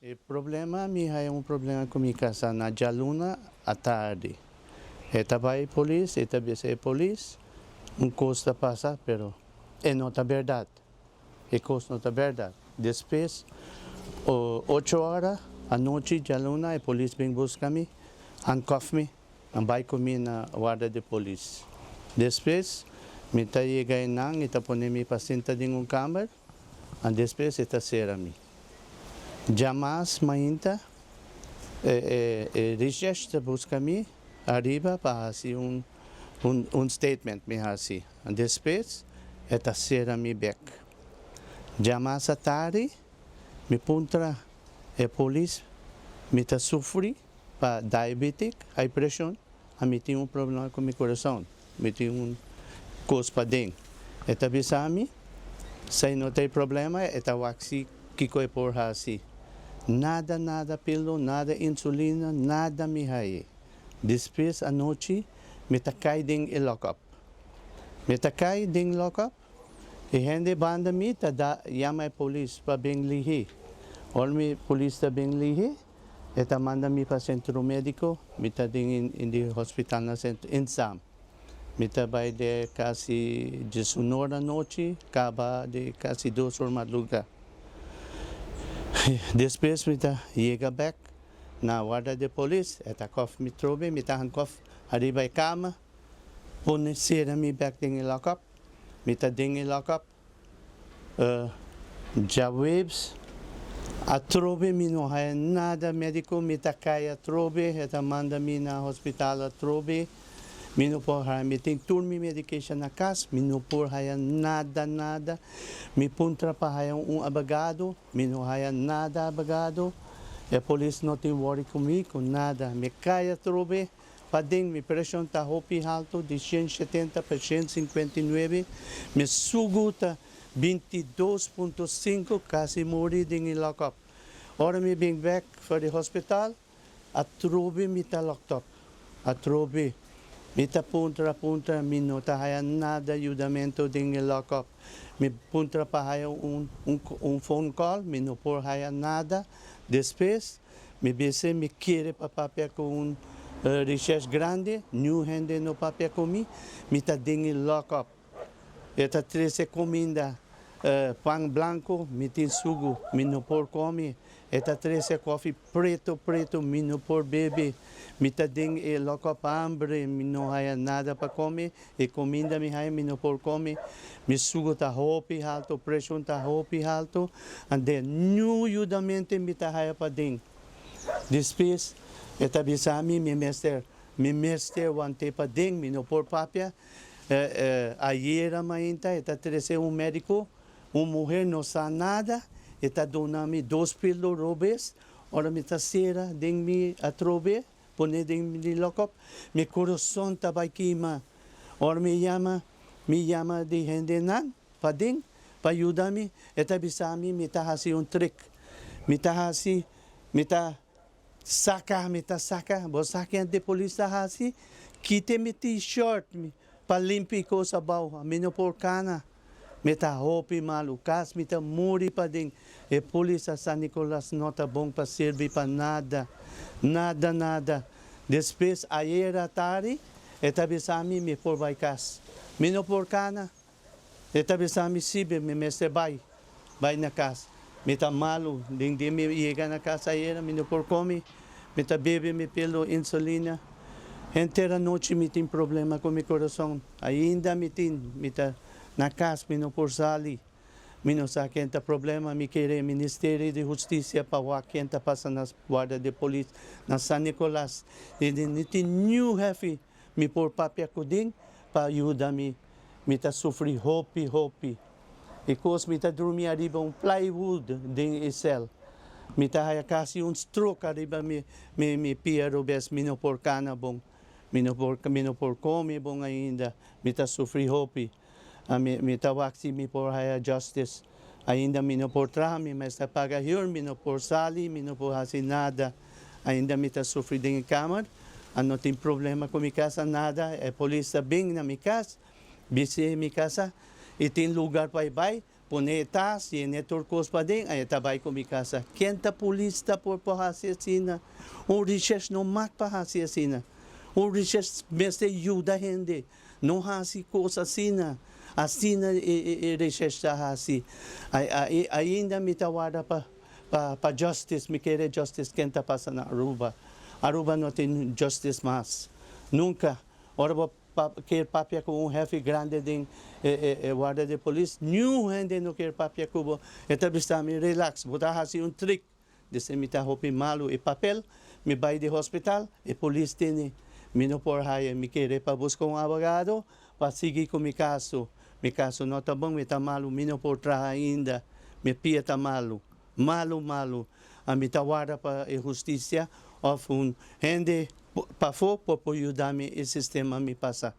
E problema, mi haya un problema ku mi kasa na djaluna atardi. E ta bai polis, e ta bisa e polis, un kos ta pasa, pero e no ta bèrdat. E kos no ta bèrdat. Despues, 8 or anochi djaluna, e polis bin buska mi, handcuff mi, i bai ku mi na warda di polis. Despues, mi ta yega einan, e ta pone mi pa sinta den un kamber, i despues e ta sera mi. Djamars mainta, recherche ta buska mi ariba pa hasi un statement mi hasi. Despues, e ta sera mi bèk. Djamars atardi, mi puntra e polis, mi ta sufri pa diabetic, high pressure, i mi tin un problema ku mi kurason. Mi tin un kos paden. E ta bisa mi, si no tin problema, e ta wak si kiko e por hasi. Nada, nada pilo, nada insulina, nada mi haya. Despues anochi, mi ta kai den e lock-up. Mi ta kai den lock-up, i hende banda mi ta da yama e polis pa bin lihe. Ora mi polis ta bin lihe, e ta manda mi pa sentro médiko, mi ta den den hospital na sentro Insam. Mi ta bai di kasi 11 or anochi, kaba di kasi 2 or madrugá. Despues mi ta yega bèk na warda di polis, e ta cuff mi trobe, mi ta handcuff ariba e kama, pone sera mi bèk den lock-up, mi ta den lock-up, djaweps, atrobe mi no haya nada médiko, mi ta kai atrobe, e ta manda mi na hospital atrobe, mi no por haya, mi tin tur mi medication na kas, mi no por haya nada, nada, mi puntra pa haya un abogado, mi no haya nada abogado, e polis no tin worry ku mi, ku nada, mi kai atrobe, paden mi preshon ta hopi haltu di 170 pa 159, mi sugu ta 22.5, kasi muri den lock-up. Ora mi bin back for di hospital, atrobe mi ta locked up. Atrobe. Mi ta puntra puntra, mi no ta haya nada yudamentu den lock-up. Mi puntra pa haya un phone call, mi no por haya nada. Despues, mi bisa mi ke pa papia ku un recherche grandi, ningun hende no papia ku mi, mi ta den lock-up. E ta trese kuminda, pan blanku, mi tin sugu, mi no por kome. E ta trese kofi pretu pretu, mi no por bebe. Mi ta den e lock-up hamber, mi no haya nada pa kome. E kuminda mi haya, mi no por kome. Mi sugu ta hopi haltu, preshon ta hopi haltu. And then, ningun yudamentu mi ta haya paden. Despues, e ta bisa mi, mi mester wanta paden, mi no por papia. Ayera mainta, e ta trese un médiko, un muhé no sa nada, e ta duna mi dos pilo robes, ora mi ta sera den mi atrobe, pone den mi lock-up, mi kurason ta bai kima. Ora mi yama di hendenan, paden, pa yuda mi, e ta bisa mi, mi ta hasi un trick. Mi ta hasi, mi ta saka, mi ta saka, bo saka di polis ta hasi, kita mi t-shirt, mi, pa limpi kos abou, mi no por kana. Mi ta hopi malu, kas mi ta muri paden. E polis a San Nicolas no ta bon pa sirbi pa nada. Nada, nada. Despues, ayera tardi, e ta bisa mi, mi por bai kas. Mi no por kana. E ta bisa mi si, mi mester bai. Bai na kas. Mi ta malu, den dia mi yega na kas ayera, mi no por kome. Mi ta bebe mi pilo insulina. Henter anochi mi tin problema ku mi kurason. Ainda mi tin, mi ta na kas, mi no por sali. Mi no sa ken ta problema, mi ke Ministerio di Hustisia pa wak ken ta pasa na warda di polis na San Nicolas. I no tin ningun hefe mi por papia ku den pa yuda mi. Mi ta sufri hopi, hopi. I kos mi ta drumi ariba un plywood den e sèl. Mi ta haya kasi un stroke ariba mi pia robes, mi no por kana bon. Mi no por kome bon ainda. Mi ta sufri hopi. Mi ta wak si mi por haya justice. Ainda mi no por traha, mi mester paga huur, mi no por sali, mi no por hasi nada. Ainda mi ta sufri den kamer. No tin problema ku mi kasa, nada. E polis ta bin na mi kas, bisa mi kasa, i tin lugá pa bai. Pone tas, yena tur kos paden, e ta bai ku mi kasa. Ken ta polis ta por por hasi asina? Un recherche no mag pa hasi asina. Un recherche mester yuda hende. No hasi kos asina. Asina e recherche ta hasi. Ainda mi ta warda pa justice, mi ke justice ken ta pasa na Aruba. Aruba no tin justice mas. Nunka. Ora bo ke papia ku un hefe grandi di warda di polis, ningun hende no ke papia ku bo. E ta bisa mi relax, bo ta hasi un trick. Disi mi ta hopi malu e papel, mi bai di hospital, e polis tene. Mi no por haya, mi ke pa buska un abogado pa sigui ku mi kaso. Mi kaso no ta bon, mi ta malu, mi no por traha ainda. Mi pia ta malu. Malu, malu. Ami ta warda pa e hustisia òf un hende pafó pa yuda mi e sistema mi pasa.